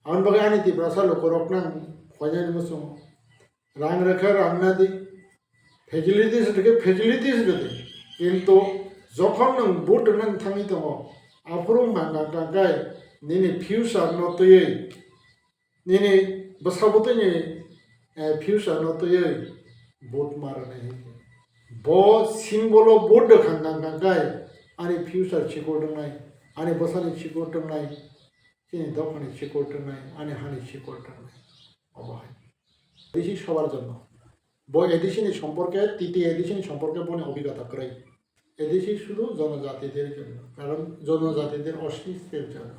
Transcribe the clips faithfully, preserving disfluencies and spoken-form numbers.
Aboni bagwi ani Tiprasa lukurokno ang khuinani muchungo. Rang rwkha, rang nadi, facilities rwkha, facilities rwdi. Kintu jokhon nwng vote rwna thangwi tongo, aphuru wngkha kha kha khe nini future no twiwi, nini bwsa bwtwini, eh, future no twiwi vote ma rwnai hinkhe. Bo symbol o vote rwkha kha kha khe ani future chikor tongnai, ani bwsani chikor tongnai, chini dophani chikor tongnai, ani hani chikor tongnai. Obo hai. A D C সবার জন্য. Bo A D C ni সম্পর্কে, T T A A D C ni সম্পর্কে boni obhigota kwrwi. A D C শুধু জনজাতিদের জন্য, কারণ জনজাতিদের অস্তিত্বের জন্য.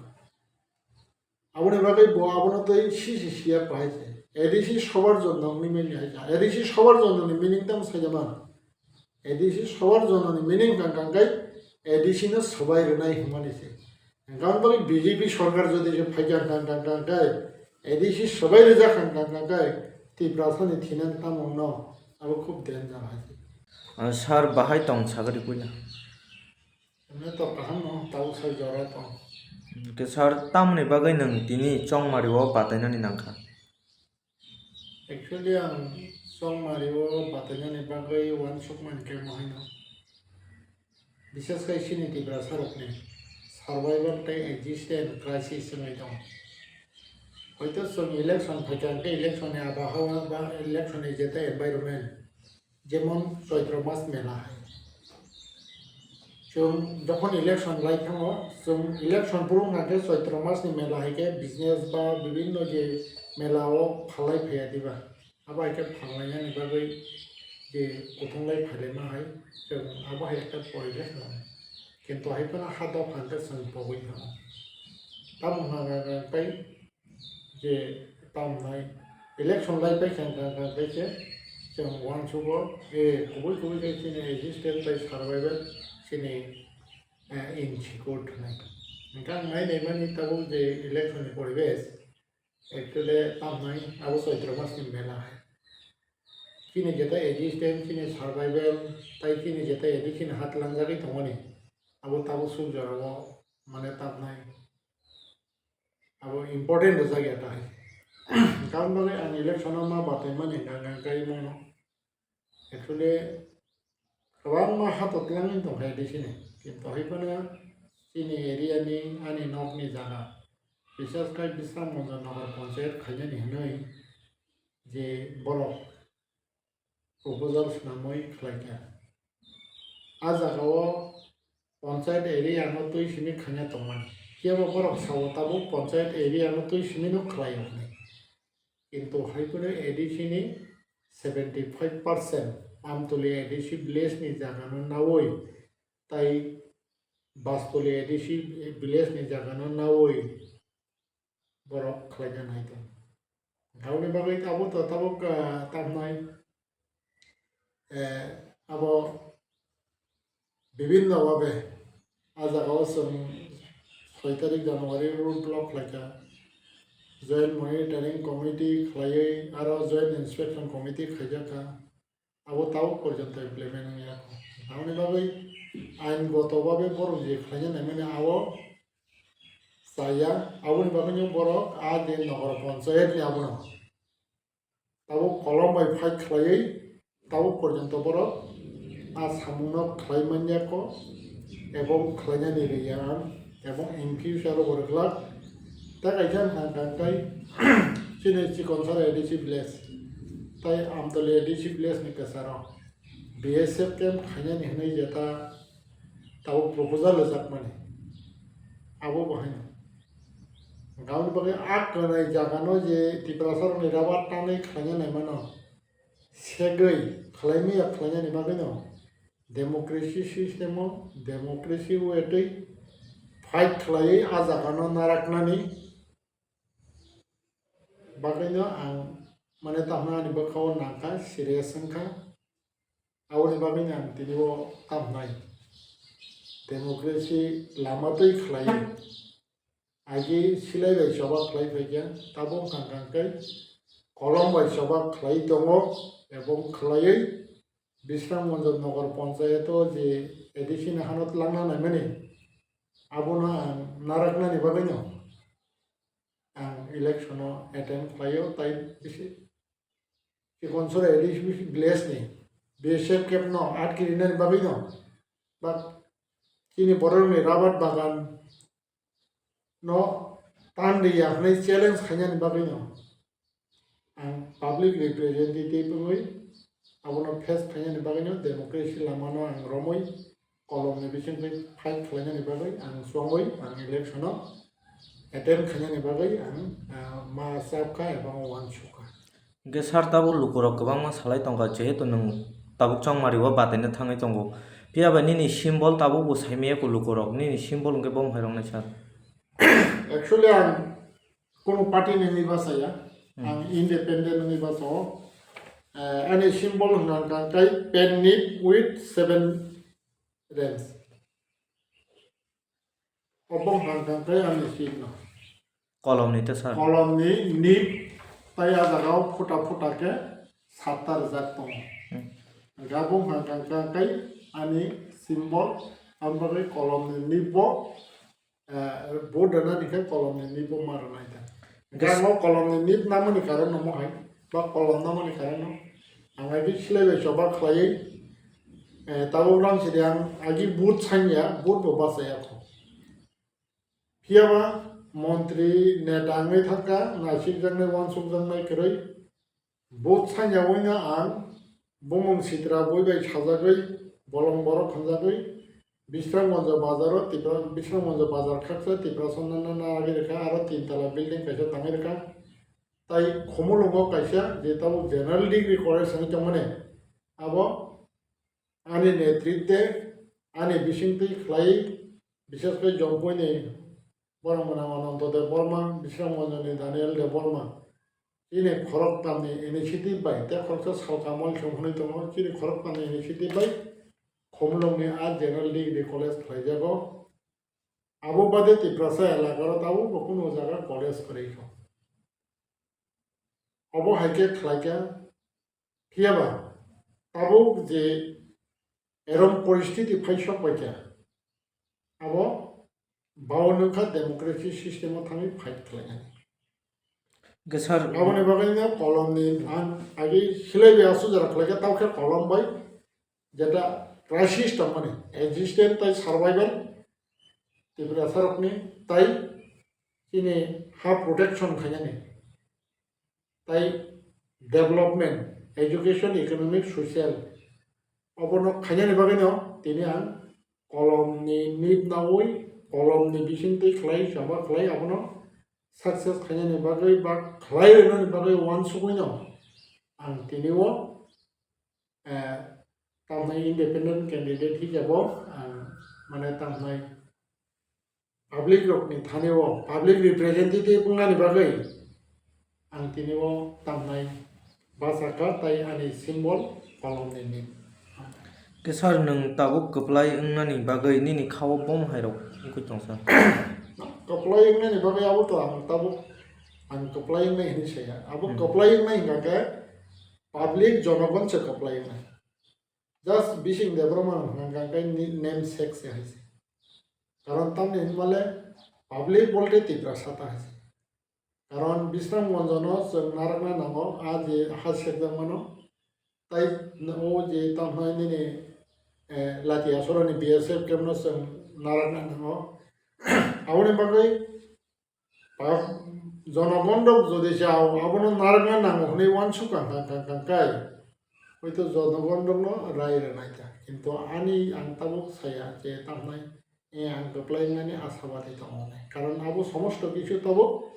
Aboni bagwi bo abono tei sisi siya pahaise. A D C সবার জন্য wngwi manya hai. A D C সবার জন্য ni meaning tamo saijama. A D C সবার জন্য ni meaning kang kang kai A D C no swbai rwnai hwnmani se. Hwnkhe aboni bagwi B J P sorkar jodi se phaikha kang kang kang kai A D C swbai rijak kang kang kang kai Tiprasa ni thinang tamo wngno abo khub danger hai se. Ah, sir, bahai tong sagri puila. Emne to kaham no, tabo sai jora tong. Hwnkhe sir, tamoni bagwi nwng tini chongmari o batainani nangkha? Actually, ang chongmari o batainani bagwi uansukmani khe mohaino. Bishes khai chini Tiprasa rokni survival tei existence crisis wngwi tongo. Hoito chwng election phaikha hwnkhe election ni abahawa ba election ni jeta environment, jemon Choitro mas mela hai. Chwng jokhon election lai thango, chwng election phuru wngkha khe Choitro mas ni mela hai khe business ba bibinno je mela o phalai phaiya diba. Abo hai khe phalnai yani bagwi je kuthung lai phailai ma hai, chwng abo hai ekta poribesh nang. Kintu hai phano ha dopha hwnkhe chwng pogwi thango. Tamo hwnka khe je tamnai election lai pai khe hwnka khe chwng uansugo, eh, kubui kubui khe chini existence tei survival chini, eh, insecure thwnai. Hwnkhe ang nai naimani tabuk je election ni poribesh, actually tamnai abo Choitro mas ni mela hai. Chini jeta existence, chini survival, tei chini jeta A D C ni hat langjagwi tongmani, abo tabuk suk jorao mane tamnai. Abo important rwjak ya ta hai. Tamoni bagwi ang election o ma bataimani hwnka hwnka khe imono. Actually, kwbangma ha to twlangwi tongkha A D C ni. Kintu hai phano chini area ni, ani nok ni jaga, bishes khai Bisramganj Nagar Panchayat khainani hwnwi je borok proposal swnamwi khlaikha. A jagao panchayat area no twi simi khaina tongmani. Phiya bo borok sao tabuk panchayat area no twi simi no khlaio hwnwi. Kintu hai phano A D C ni seventy five percent Amtoli A D C village ni jaga no nawi, tai Bastoli A D C village ni jaga no nawi borok khlaina nai tong. Aboni bagwi abo to tabuk, ah, tamnai, eh, abo bibinno babe a jagao chwng soi tarik January road block khlaikha, Joint Monitoring Committee khlaiwi aro Joint Inspection Committee khaijakha. Abo tabuk porjonto implement wngya kho. Aboni bagwi ain goto babe borok je khlaina naimani abo chaya, aboni bagwino borok a je Nagar Panchayat ni abono tabuk kolom bai fight khlaiwi tabuk porjonto borok a samungno khlai manya kho. Ebong khlainani rwya ang, ebong in future o bo rwglak. Tei kaisa wngkha hwnkha khe chini Chikonsara A D C village tei Amtoli A D C village ni kwcharo B S F camp khainani hwnwi jeta tabuk proposal rwjakmani. Abo bo haino. Aboni bagwi a kwnai jagano je Tiprasarokni rubber tanwi khlaina naimano segwi khlaimaya khlainani bagwino democracy system o democracy way twi fight khlaiwi a jagano naraknani bagwino ang mane tamo ani bwkhao nangkha, serious wngkha. Aboni bagwino ang tini o tamnai democracy lama twi khlaiwi. Agi silai bai choba khlai phaikha, tabuk wngkha hwnkhe kolom bai choba khlai tongo, ebong khlaiwi Bisramganj Nagar Panchayat o je A D C ni hano twlangna naimani, abono ang naraknani bagwino ang election o attend khlaio, tai bisi Chikonsora A D C village ni B S F camp no atkirinani bagwi no, ba chini borok ni rabar bagan no tan riya hwnwi challenge khainani bagwi no ang public representative wngwi abono face khainani bagwi no democracy lama no ang romwi kolomni bisingtwi fight khlainani bagwi ang chongwi ang election o attend khainani bagwi ang, ah, ma chapkha eba uansukha. Hwnkhe sir, tabuk lukurok kwbangma salai tongkha, jehetu nwng tabuk chongmari o bataina thangwi tongo, phiya bai nini symbol tabuk bo saimaya kho lukurok, nini symbol hwnkhe bo hai roknai sir? Actually ang kunu party ni wngwi bachaya, Hmm. ang independent wngwi bachao. Eh, ani symbol hwnka hwnkhe pen nib with seven rings. Obo hwnka hwnkhe ani sign no. Kolom ni ta sir. Kolom ni nib tai a jaga o phuta phuta khe satta rijak tongo. Hmm. Hwnkhe abo hwnka hwnkhe ani symbol, aboni kolom ni nib bo, eh, vote rwna ni khe kolom ni nib bo ma rwnai ta. Hwnkhe ang o kolom ni nib namani karon no mohai, ba kolom namani karon no ang agi silai bai choba khlaiwi, eh, tabuk rang sidi ang agi vote sanya, vote bo bachaya kho. Phiya ba montri neta wngwi thangkha, naisik jaknai, uansuk jaknai kwrwi. Vote sanya wngno ang bumung sitra bui bai sajagwi, bolong borok hwnjagwi, Bisramganj bazaro Tipra, Bisramganj bazar khaksa Tiprasa nana nagwi rwkha, aro tin tala building kaisa tangwi rwkha. Tai Khumulwngo kaisa je tabuk general degree college hinwi tongmani, abo ani netritwe, ani bisingtwi khlai, bises khe Jompuini borok mwnang Ananto Debbarma, Bisramganjni Daniel Debbarma, chini khoroktamni initiative bai, tei khoroksa salka mol se hwnwi tongo, chini khoroktamni initiative bai Khumulwngni a general degree college khlaijago. Abo bade Tiprasa elakaro tabukbo kunu jaga college kwrwi kho. Obo hai khe khlai kha, phiya ba tabuk je erom poristiti phai sok bai kha, abo bao nung kha democracy system o thangwi fight khlainani. Hwnkhe sir, aboni bagwi no kolomni ang agi silai bai aswk jora khlai kha, tamo khe kolom bai jeta crisis tongmani, existence tai survival Tiprasa rokni tai chini ha protection khainani. Tai development, education, economic, social, obono khainani bagwino tini ang kolomni nib naui, kolomni bisingtwi khlai, chaba khlai, abono success khainani bagwi ba khlai rwnani bagwi uansugwino ang tini o, eh, tamni independent candidate hisabo ang, mane, tamni public rokni thani o public representative wngnani bagwi ang tini o tamnai bachakha, tai ani symbol kolomni nib. Khe sir, nwng tabuk kwplai wngnani bagwi nini kha-o bom hai rok wngwi tong sir? Kwplai wngnani bagwi abo to ang tabuk, ang kwplai wngnai hinwi saya. Abo Hmm. kwplai wngnai hwnkha khe public jonogon se kwplai wngnai. Just Bising Debbarma hwnkha khe ni-, namesake se hai se. Karon tamni hinmale public bolte Tiprasa ta hai se. Karon Bisramganj no chwng narwkna nango, a je ha sekjakmano. Tai o je tamo nini, eh, Latiasoroni B S F camp no chwng narwkna nango. Aboni bagwi Pa-, jonogon rok jodi chao, abono narwkna nango hwnwi uansuk kang kang kang kang kai, hoito jonogon rokno rai rwnai ta. Kintu ani ang tabuk saya je tamnai, e, ang kwplai wngnani asabadi tongo hwnwi. Karon abo somosto kisu tabuk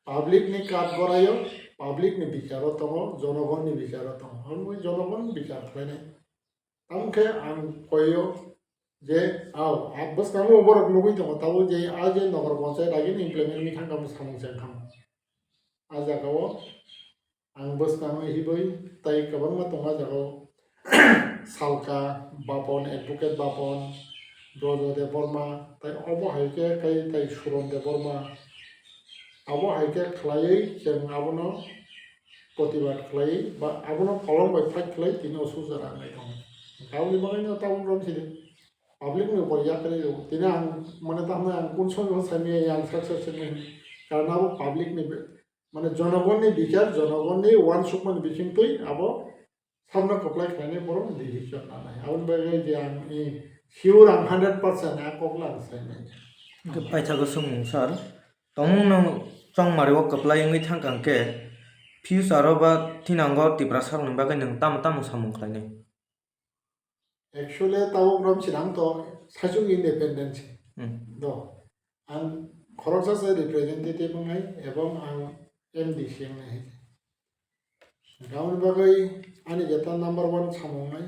public ni kath goraio, public ni bicharo tongo, jonogon ni bicharo tongo. Hwnwi jonogon bichar khlainai. Tamo khe ang koio je, ao, a bwskango borok nugwi tongo, tabuk je a je nogor panchayat agini implement wngwi thangkha, samung se wngkha. A jagao ang bwskango hibwi tai kwbangma tongo a jagao, Salka Bapon, Advocate Bapon, Brojo Debbarma, tai obo hai khe kai tai Suron Debbarma. Abo hai khe khlaiwi chwng abono protibad khlaiwi ba abono kolom bai fight khlai tini o sujara wngnai tongo. Aboni bagwino tabuk romsidi public ni upor yakarwi rwo. Tini ang mane tamo ang kun somoi bo saimanya yang success wngwi hwnwi. Karon abo public ni be-, mane jonogonni bichar, jonogonni uansukmani bisingtwi abo samno kwplai khlainai borok decision nanai. Aboni bagwi je ang, i, sure ang hundred percent a kok lang sainai. Hwnkhe paithago swngmung sir, tongmung no chongmari o kwplai wngwi thangkha hwnkhe future o ba thinango Tiprasa rokni bagwi nwng tamo tamo samung khlainai? Actually, tabuk rom sinang to saichung independent se. Hmm. Do. Ang khoroksa se representative wngnai ebong ang M D C wngnai hai. Aboni bagwi ani jeta number one samung nai.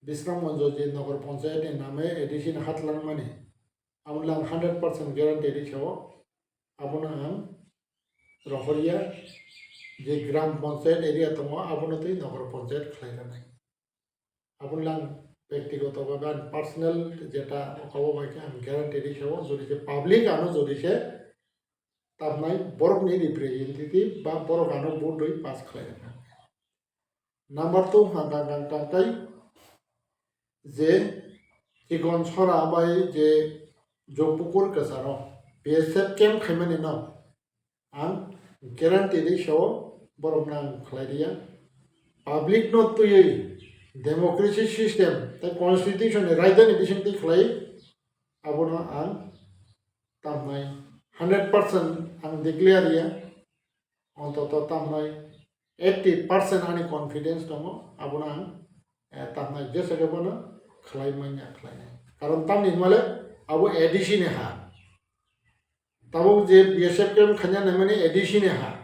Bisram Manjor je Nagar Panchayat ni name A D C ni hat langmani. Amo lang hundred percent guarantee ri sao. Abono ang rohorya je Gram Panchayat area tongo, abono twi Nagar Panchayat khlai rwnai. Aboni lang byaktigoto bhabe ani personal jeta okabo bai khe ang guarantee ri sao, jodi se public ano jodi se tamnai borokni representative ba borok ano vote rwi pass khlai rwkha. Number two hwnka hwnka hwnka tei je chikon sora bai je Jokpukur kwcharo B S F camp khaimani no ang guarantee ri sao, borokno ang khlai riya. Public no twiwi democracy system tei constitution ni raida ni bisingtwi khlai abono ang tamnai hundred percent ang declare ya, ontoto tamnai eighty percent ani confidence tongo, abono ang, eh, tamnai jesa khe bono khlai manya khlai nai. Karon tamni hwnmale abo A D C ni ha. Tabuk je B S F camp khaina naimani A D C ni ha.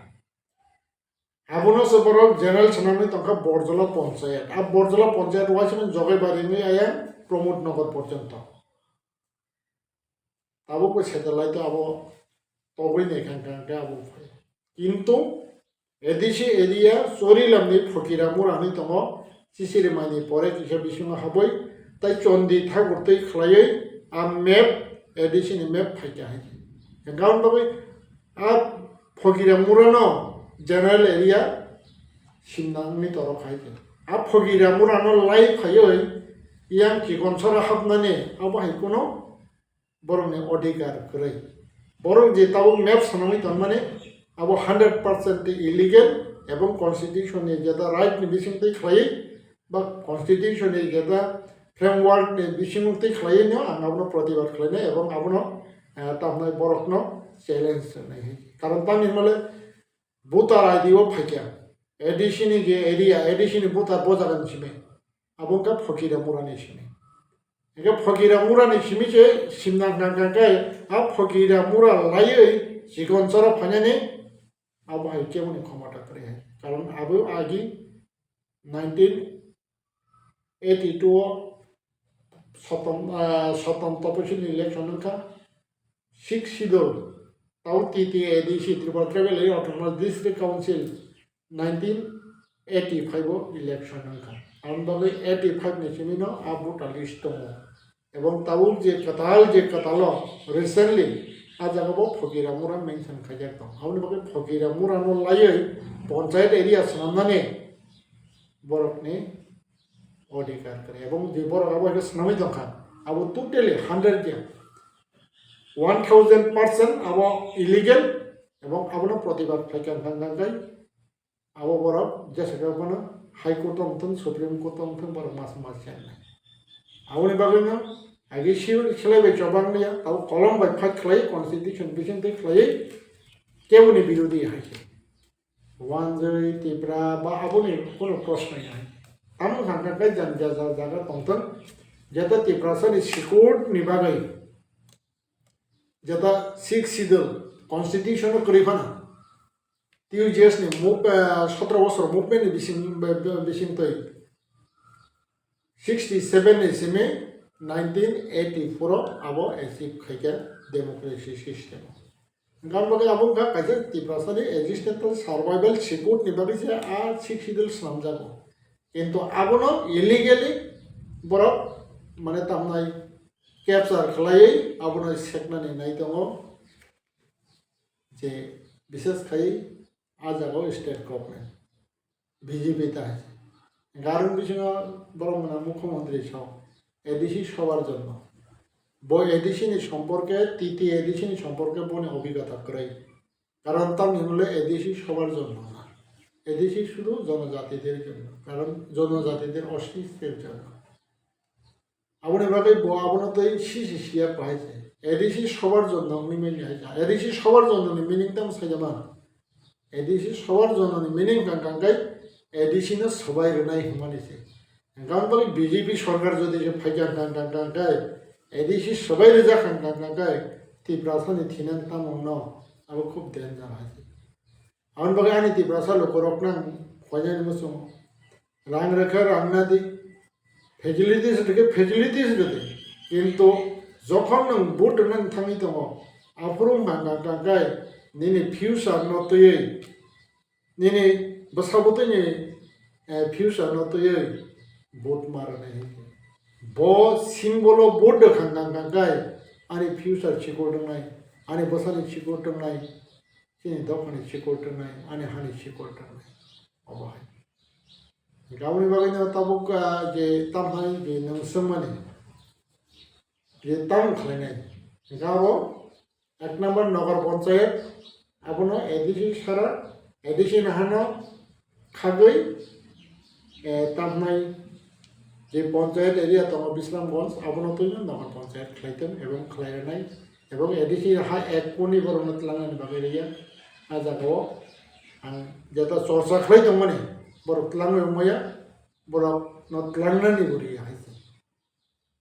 Abono se borok general swnamwi tongkha Borjola Ponchayat. A Borjola Ponchayat waisa mani Jogaibari ni ayang Pramod Nagar porjonto. Tabuk bo satellite abo togwi naikha hwnka hwnkhe abo phai. Kintu A D C area Chorilamni Phokira Mura hwnwi tongo, Sisirimani pore kisa bisingo habwi tei Chondi Thakur twi khlaiwi a map, A D C ni map phaikha hai. Hwnka hwn bagwi a Phokira Murano general area simna wngwi toro khai khe. A Phokira Murano lai phaiwi yang chikon sora hapnani abo hai kuno borokni odhikar kwrwi. Borok je tabuk map swnamwi tongmani abo hundred percent illegal ebong constitution ni jeta right ni bisingtwi khlaiwi ba constitution ni jeta framework ni bisingtwi khlaiwi no ang abono protibad khlainai ebong abono, eh, tamnai borokno challenge rwnai hai. Karon tamni hwnmale voter I D o phaikha, A D C ni je area, A D C ni voter bo jaga ni simi. Abo wngkha Phokira Murani simi. Hingke Phokira Murani simi se simna hwnka hwnka khe, a Phokira Mura laiwi chikon sora phainani abo hai keboni khomota kwrwi hai. Karon abo agi nineteen eighty-two o Sotom, ah, Sotom Toposil election wngkha, Sixth Schedule, tao T T A D C, Tripura Tribal Area Autonomous District Council, nineteen eighty-five o election wngkha. Aboni bagwi eighty-five ni simi no a voter list tongo. Ebong tabuk je kwtal, je kwtalo recently a jaga bo Phokira Mura mention khaijak tong. Aboni bagwi Phokira Mura no laiwi panchayat area swnamnani borokni odhikar kwrwi. Ebong je borok abo hai khe swnamwi tongkha, abo totally hundred khe one thousand percent abo illegal, ebong abono protibad khlaikha hwnka hwnka khe abo borok jesa khe bono High Court o wngthung, Supreme Court o wngthung, borok mas mas chengnai. Aboni bagwino agi si-, silai bai chobang liya, abo kolom bai fight khlai, constitution bising twi khlaiwi keboni birodhi hai khe. Wanjwi, Tipra, ba aboni kono proshno ya. Tamo hwnka khe jani jaga jaga tongthung, jeta Tiprasani security ni bagwi, jeta Sixth Schedule constitution o kwrwi phano, T U J S ni mov-, eh, sotro bosor movement ni bising, be-, be-, bising twi sixty seven ni simi nineteen eighty four o abo achieve khaikha democracy system. Hwnka hwnba khe abo wngkha kaisa Tiprasani existential survival security ni bagwi se a Sixth Schedule swnamjago. Kintu abono illegally borok mane tamnai capture khlaiwi abono seknani nai tongo je bishes khai a jagao state government. B J P ta hai se. Garung bisingo borok mwnang mukhyamantri sao, A D C sobar jonno. Bo A D C ni somporke, T T A D C ni somporke boni obhigota kwrwi. কারণ তার মানে হলো এডিসি সবার জন্য না, এডিসি শুধু জনজাতিদের জন্য, কারণ জনজাতিদের অস্তিত্বের জন্য। Aboni bagwi bo abono tei sisi siya bahai se. Edisi sobar jonno wngwi manya hai kha. Edisi sobar jonnoni meaning tamo sai da man. Edisi sobar jonnoni meaning kang kang kai edisi no sobai rwnai hwnmani se. Hwnkhe aboni bagwi B J P sorkar jodi se phai kha kang kang kang kai edisi sobai rijak kang kang kang kai Tiprasani thinan tamo wngno abo khub danger hai se. Aboni bagwi ani Tiprasa lukurokno ang khuainani muchungo. Rang rwkha rang nadi, facilities rwkhe facilities rwdi. Kintu jokhon nwng vote rwna thangwi tongo, aphuru wngkha kha kha khe nini future no twiwi, nini bwsa bwtwini, eh, future no twiwi vote ma rwnai hinkhe. Bo symbol o vote rwkha kha kha khe ani future chikor tongnai, ani bwsani chikor tongnai, chini dophani chikor tongnai, ani hani chikor tongnai. Obo hai. Aboni bagwi no tabuk, ah, je tamhai je nwng swngmani, je tam khlainai. Hwnkhe abo ek number Nagar Panchayat, abono A D C sara, A D C ni hano khagwi, eh, tamhnai je Panchayat area tongo Bisramganj, abono twino Nagar Panchayat khlai tong ebong khlai rwnai. Ebong A D C ha ek kuni borokno twlangnani bagwi rwya. A jagao ang jeta chorcha khlai tongmani, borok twlangwi wngmaya, borokno twlangnani bo rwya hai se.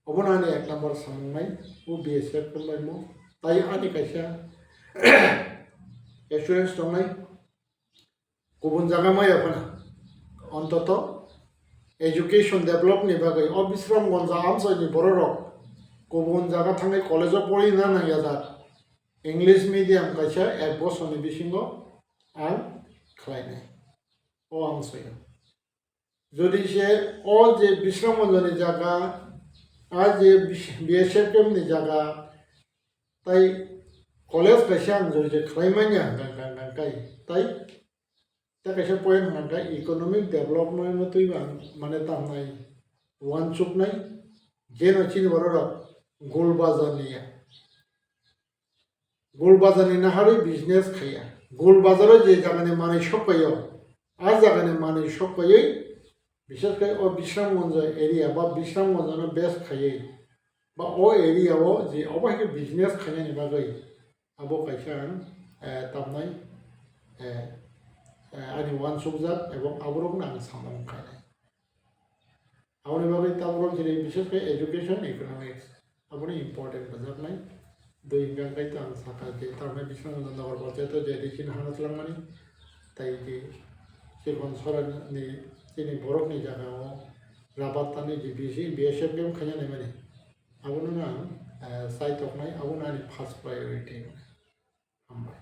Obono ani ek number samungnai, o B S F kwlaimo. Tai ani kaisa assurance tongnai, kubun jaga maya phano. Ontoto education develop ni bagwi o Bisramganj amchaini bororok kubun jaga thangwi college o porina nangyajak. English medium kaisa ek bosorni bisingo ang khlainai. O ang sayo. Jodi se o je Bisramganjni jaga, a je bis-, B S F camp ni jaga, tai college kaisa ang jodi je khlai manya hwnkha, hwnkha, hwnkha kai, tai, tai kaisa point hwnkha khe economic development no twibo ang mane tamnai, uansuknai, jeno chini bororok Gul Bazar ni ya. Gul Bazar ni naharwi business khaiya. Gul Bazar o je jagani manwi sok paio, a jagani manwi sok paiwi, bishes khe o Bisramganj area ba Bisramganj no base khaiwi, ba o area o je obo hai khe business khainani bagwi abo kaisa ang, eh, tamnai, eh, eh, ani uansukjak ebong aborokno ang samung khainai. Aboni bagwi tabuk rok chini bishes khe education, economics, aboni important bajaknai. Dui hwnkha khe to ang sakha je tamni bising Nagar Panchayat o je chini hano twlangmani, tai je chikon sorani chini borokni jaga o rabat tani je B S F camp khaina naimani, abono no ang, eh, sai toknai, abono ani first priority. Hambai.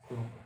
Khulumkha.